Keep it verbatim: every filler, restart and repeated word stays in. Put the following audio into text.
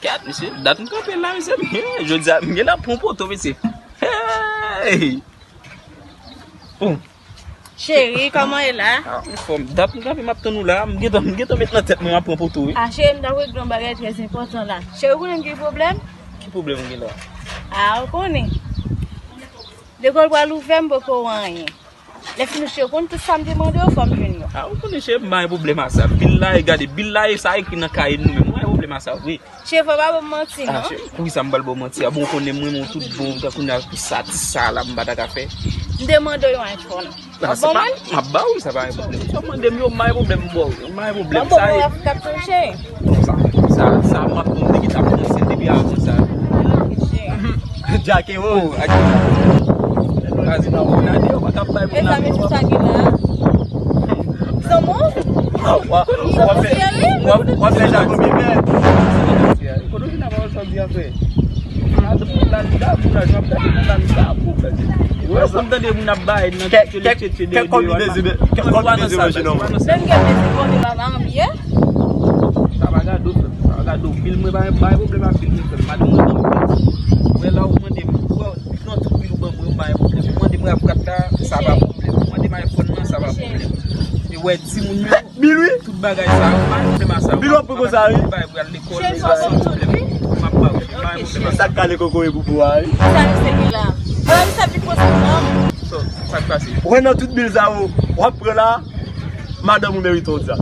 Gad, mesye, dat m kanpe la, mesye. Jodi a, m gen la pran poto, mesye. Hey! Oh. Cheri, kòman e la? Ah, anfòm. Dat m kanpe, m ap tann ou la. M gentan, m gentan met nan tèt mwen, m ap pran poto, wi. Ah, cheri, m ta regle yon bagay trè enpòtan la. Cheri, ou konnen m gen pwoblèm? Ki pwoblèm ou gen la? Ah, ou konnen. Lekòl pral ouvè, m poko wè anyen. Lè fini cheri, ou konn tout sa m te mande w, fò m jwenn yo. Ah, ou konnen cheri, m pa gen pwoblèm a sa. Bil la, e gade, bil la, e sa ekri nan kaye nou menm. M pa gen pwoblèm a sa, vre. Cheri, fò w pa ban m manti, non. Ah, cheri, poukisa m pral ba w manti a? Bon, ou konnen mwen, mwen tout bon, tankou nan sa, ti sa la, m pa ta ka fè. M te mande w yon iPhone. Ah, se pa, m ap ba w, sa pa gen pwoblèm. Si w mande m yo, m pa gen pwoblèm, m ba w. M pa gen pwoblèm, sa e. Bon, sa, sa, sa, m ap konn te gentan panse depi avan sa. Djake, oh, ak. Kazi nan moun ade, yo pa ka bay moun ade. Mezanmi, sa gen la. Zanmi w? W ap fè, w ap fè Jacob Event. Kote w vin ap pale sa w di a, frè? Ou konn tande moun ap bay nan tchètchè de de yo. Kèk kòb li peze, menm kèk kòb li peze, menm jeune homme. Menm gen peze kòb li pa anbye. Sa pa gade w, frè m. Sa pa gade w. Bil mwen pa gen pwoblèm ak bil mwen, frè m. Madanm mwen nan bil. Ou wè la ou mande m. Ou wè nan tout bil ou ban mwen, ou pa gen pwoblèm. Ou mande mwen avokat la, sa pa pwoblèm. Ou mande m iPhone nan, sa pa pwoblèm. E wè timoun yo. Bil wi. Tout bagay sa yo, pa gen pwoblèm a sa yo. Bil w ap pran konsa wi. Bay pou y al lekòl, sa san pwoblèm. M ap ba w, pa gen pwoblèm a sa. Sa k kale kokoye pou pou a wi. Sa yo se bil la. Wè, sa vin pran sa fanm. Sa k pase? Wè nan tout bil sa yo, w ap pran la, madanm ou merite w di sa.